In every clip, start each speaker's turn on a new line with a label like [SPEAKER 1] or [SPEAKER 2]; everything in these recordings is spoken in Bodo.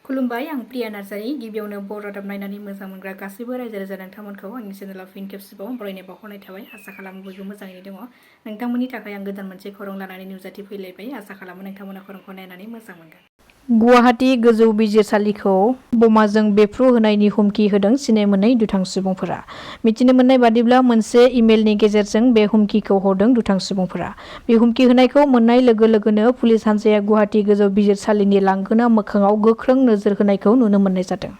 [SPEAKER 1] खुलुमबाय आं प्रिया नार्जारी गिबियावनो बर' रादाब नायनानै मोजां मोनग्रा गासैबो रायजो राजा नोंथांमोनखौ आंनि चेनेलाव फिन खेबसेबाव बरायनाय बावहरनाय थाबाय। आसा खालामो बयबो मोजाङैनो दङ। नोंथांमोननि थाखाय आं गोदान मोनसे खौरां लानानै नुजाथि फैलायबाय। आसा खालामो नोंथांमोना खौरांखौ नायनानै मोजां मोनगोन। गुवाहाटी गोजौ बिजिरसालिखौ बमाजों बेफ्रु होनायनि हुमखि होदों सिनाय मोनै दुथां सुबुंफोरा। मिथिनो मोननाय बादिब्ला मोनसे इमेलनि गेजेरजों बे हुमखिखौ हरदों दुथां सुबुंफोरा। बे हुमखि होनायखौ मोननाय लोगो लोगोनो पुलिस हान्जाया गुवाहाटी गोजौ बिजिरसालिनि लांगोना मोखाङाव गोख्रों नोजोर होनायखौ नुनो मोननाय जादों।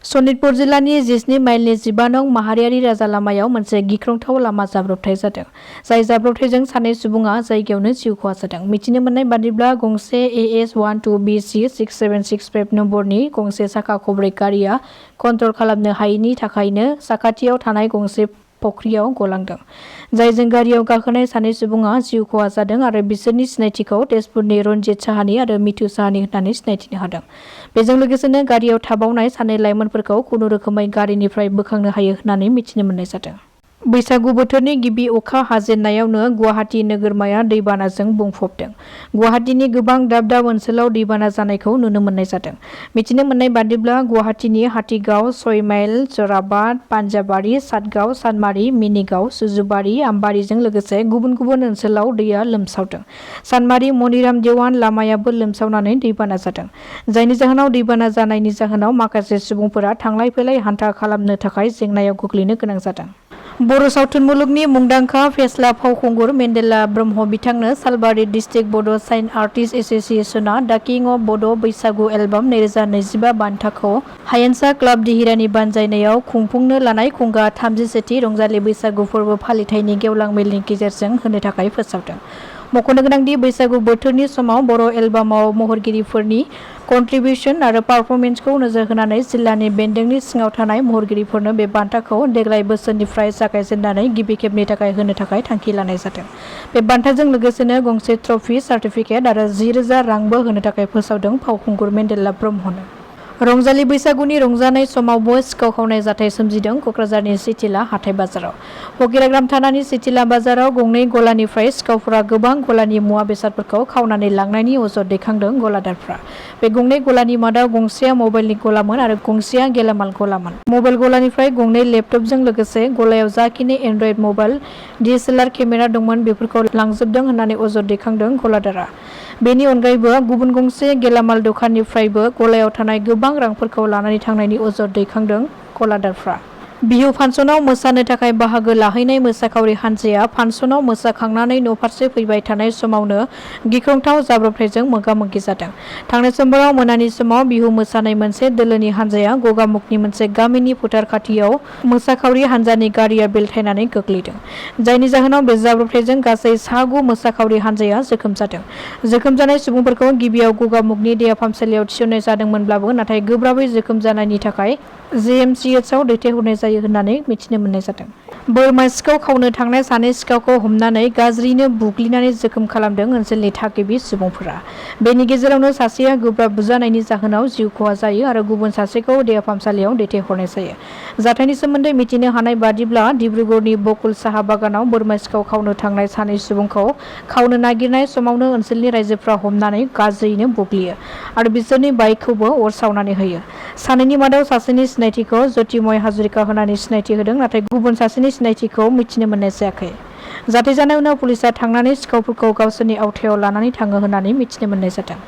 [SPEAKER 1] सनितपुर जिल्लानि 17 माइलनि 15 नं माहारियारि राजा लामायाव मोनसे गिख्रंथाव लामा जाब्रबथाय जादों। जाय जाब्रबथायजों सानै सुबुङा जायगायावनो जिउ खहा जादों। मिथिनो मोननाय बादिब्ला गंसे AS12BC 6765 नम्बरनि गंसे साखा खबब्रै गारिया कन्ट्रल खालामनो हायैनि थाखायनो साखाथियाव थानाय गंसे फख्रियाव गलांदों। जायजों गारियाव गाखोनाय सानै सुबुङा जिउ खहा जादों आरो बिसोरनि सिनायथिखौ तेजपुरनि रनजित साहानि आरो मिथु साहानि होननानै सिनायथिनो हादों। बेजों लोगोसेनो गारियाव थाबावनाय सानै लाइमोनफोरखौ खुनुरोखोमै गारिनिफ्राय बोखांनो हायो होननानै मिथिनो मोननाय जादों। बैसागु बोथोरनि गिबि अखा हाजेननायावनो गुवाहाटी नोगोरमाया दैबानाजों बुंफबदों। गुवाहाटीनि गोबां दाब दाब ओनसोलाव दैबाना जानायखौ नुनो मोननाय जादों। मिथिनो मोननाय बादिब्ला गुवाहाटीनि हाथिगाव, 6 माइल, जराबाद, पान्जाबारि, सातगाव, सानमारि, मिनिगाव, सुजुबारि, आम्बारिजों लोगोसे गुबुन गुबुन ओनसोलाव दैया लोमसावदों। सानमारि मनिराम देवान लामायाबो लोमसावनानै दैबाना जादों। जायनि जाहोनाव दैबाना जानायनि जाहोनाव माखासे सुबुंफोरा थांलाय फैलाय हान्था खालामनो थाखाय जेंनायाव गोग्लैनो गोनां जादों। बर' सावथुन मुलुगनि मुंदांखा फेस्ला फावखुंगुर मेन्देला ब्रह्म बिथांनो सालबारि डिस्ट्रिक्ट बड' साइन आर्टिस्ट एस'सिएशनआ दा किं अफ बड' बैसागु एलबाम 2025 बान्थाखौ हायेनसा क्लाब दिहिरानि बानजायनायाव खुंफुंनो लानाय खुंगा 33थि रंजालि बैसागु फोरबो फालिथायनि गेवलां मेलनि गेजेरजों होनो थाखाय फोसावदों। मख'नो गोनांदि बैसागु बोथोरनि समाव बर' एलबामाव महरगिरिफोरनि कन्ट्रिबिउसन आरो पारफरमेन्सखौ नोजोर होनानै जिल्लानि बेन्दोंनि सिङाव थानाय महरगिरिफोरनो बे बान्थाखौ देग्लाय बोसोरनिफ्राय जागायजेननानै गिबि खेबनि थाखाय होनो थाखाय थांखि लानाय जादों। बे बान्थाजों लोगोसेनो गंसे ट्रफी, सार्टिफिकेट आरो 10,000 रांबो होनो थाखाय फोसावदों फावखुंगुर मेन्देला ब्रह्मनो। रंजालि बैसागुनि रंजानाय समावबो सिखाव खावनाय जाथाय सोमजिदों क'क्राझारनि सिथिला हाथाय बाजाराव। फकिराग्राम थानानि सिथिला बाजाराव गंनै गलानिफ्राय सिखावफोरा गोबां गलानि मुवा बेसादफोरखौ खावनानै लांनायनि अजद दैखांदों गलादारफ्रा। बे गंनै गलानि मादाव गंसेया मबाइलनि गलामोन आरो गंसेया गेलामाल गलामोन। मबाइल गलानिफ्राय गंनै लेपटपजों लोगोसे गलायाव जाखिनि एन्ड्रइड मबाइल, DSLR केमेरा दंमोन बेफोरखौ लांजोबदों होननानै अजद दैखांदों गलादारा। बेनि अनगायैबो गुबुन गंसे गेलामाल दखाननिफ्रायबो गलायाव थानाय गोबां रांफोरखौ लानानै थांनायनि अजद दैखांदों गलादारफ्रा। बिहु फांसनाव मोसानो थाखाय बाहागो लाहैनाय मोसाखावरि हान्जाया फांसनाव मोसाखांनानै न'फारसे फैबाय थानाय समावनो गिख्रंथाव जाब्रबथायजों मोगा मोगि जादों। थांनाय समबाराव मोनानि समाव बिहु मोसानाय मोनसे दोलोनि हान्जाया गगामुखनि मोनसे गामिनि फोथार खाथियाव मोसाखावरि हान्जानि गारिया बेलथायनानै गोग्लैदों। जायनि जाहोनाव बे जाब्रबथायजों गासै 6 मोसाखावरि हान्जाया जोखोम जादों। जोखोम जानाय सुबुंफोरखौ गिबियाव गगामुखनि देहा फाहामसालियाव थिसननाय जादोंमोनब्लाबो नाथाय गोब्राबै जोखोम जानायनि थाखाय JMCHआव दैथायहरनाय जायो होननानै मिथिनो मोननाय जादों। बोरमा सिखाव खावनो थांनाय सानै सिखावखौ हमनानै गाज्रियैनो बुग्लिनानै जोखोम खालामदों ओनसोलनि थागिबि सुबुंफोरा। बेनि गेजेरावनो सासेया गोब्राब बुजानायनि जाहोनाव जिउ खहा जायो आरो गुबुन सासेखौ देहा फाहामसालियाव दैथायहरनाय जायो। जाथायनि सोमोन्दै मिथिनो हानाय बादिब्ला डिब्रुगड़नि बकुल साहा बागानाव बोरमा सिखाव खावनो थांनाय सानै सुबुंखौ खावनो नागिरनाय समावनो ओनसोलनि रायजोफ्रा हमनानै गाज्रियैनो बुग्लियो आरो बिसोरनि बाइकखौबो अर सावनानै होयो। सानैनि मादाव सासेनि सिनायथिखौ ज्योतिमय हाजरिका होननानै सिनायथि होदों नाथाय गुबुन सासेनि सिनायथिखौ मिथिनो मोननाय जायाखै। जाथाय जानाय उनाव पुलिसा थांनानै सिखावफोरखौ गावसोरनि आवथायाव लानानै थाङो होननानै मिथिनो मोननाय जादों।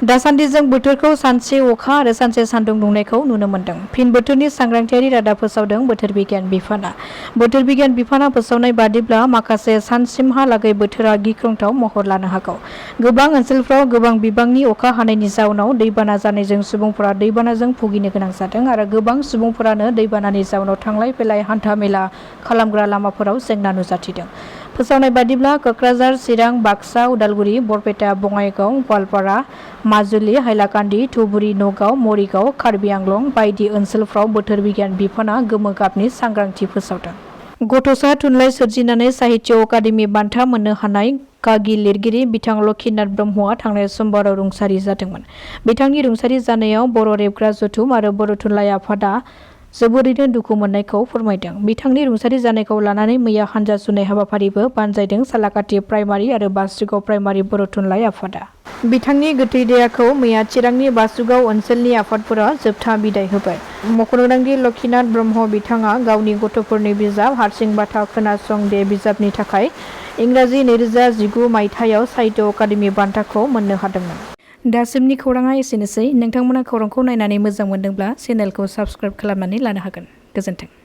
[SPEAKER 1] दासान्दि जों बोथोरखौ सानसे अखा आरो सानसे सान्दुं दुंनायखौ नुनो मोन्दों। फिन बोथोरनि सांग्रांथियारि रादाब फोसावदों बोथोर बिगियान बिफाना। बोथोर बिगियान बिफाना फोसावनाय बादिब्ला माखासे सानसिमहालागै बोथोरा गिख्रंथाव महर लानो हागौ। गोबां ओनसोलफ्राव गोबां बिबांनि अखा हानायनि जाउनाव दैबाना जानायजों सुबुंफोरा दैबानाजों भुगिनो गोनां जादों आरो गोबां सुबुंफोरानो दैबानानि जाउनाव थांलाय फैलाय हान्था मेला खालामग्रा लामाफोराव जेंना नुजाथिदों। फोसावनाय बादिब्ला क'क्राझार, चिरां, बाक्सा, उदालगुरि, बरपेटा, बङाइगाव, गवालपारा, माजुलि, हाइलाकान्दि, धुबुरी, नगाव, मरिगाव, कार्बि आंलं बायदि ओनसोलफ्राव बोथोर बिगियान बिफाना गोमो गाबनि सांग्रांथि फोसावदों। गथ'सा थुनलाइ सोरजिनानै साहित्य अकादेमि बान्था मोननो हानाय गागि लिरगिरि बिथां लक्षीनाथ ब्रह्मआ थांनाय समबाराव रुंसारि जादोंमोन। बिथांनि रुंसारि जानायाव बर' रेबग्रा जथुम आरो बर' थुनलाइ आफादा जोबोरैनो दुखु मोननायखौ फोरमायदों। बिथांनि रुंसारि जानायखौ लानानै मैया हानजा सुनाय हाबाफारिबो बानजायदों सालाकाथि प्राइमारि आरो बास्रिगाव प्राइमारि बर' थुनलाइ आफादा। बिथांनि गोथै देहाखौ मैया चिरांनि बासुगाव ओनसोलनि आफादफोरा जोबथा बिदाय होबाय। मख'नोगोनांदि लक्षीनाथ ब्रह्म बिथाङा गावनि गथ'फोरनि बिजाब हारसिं बाथा खोनासं दे बिजाबनि थाखाय इंराजि 2019 मायथाइयाव साहित्य अकादेमि बान्थाखौ मोननो हादोंमोन। दासिमनि खौराङा एसेनोसै। नोंथांमोना खौरांखौ नायनानै मोजां मोनदोंब्ला चेनेलखौ साबस्क्राइब खालामनानै लानो हागोन। गोजोन्थों।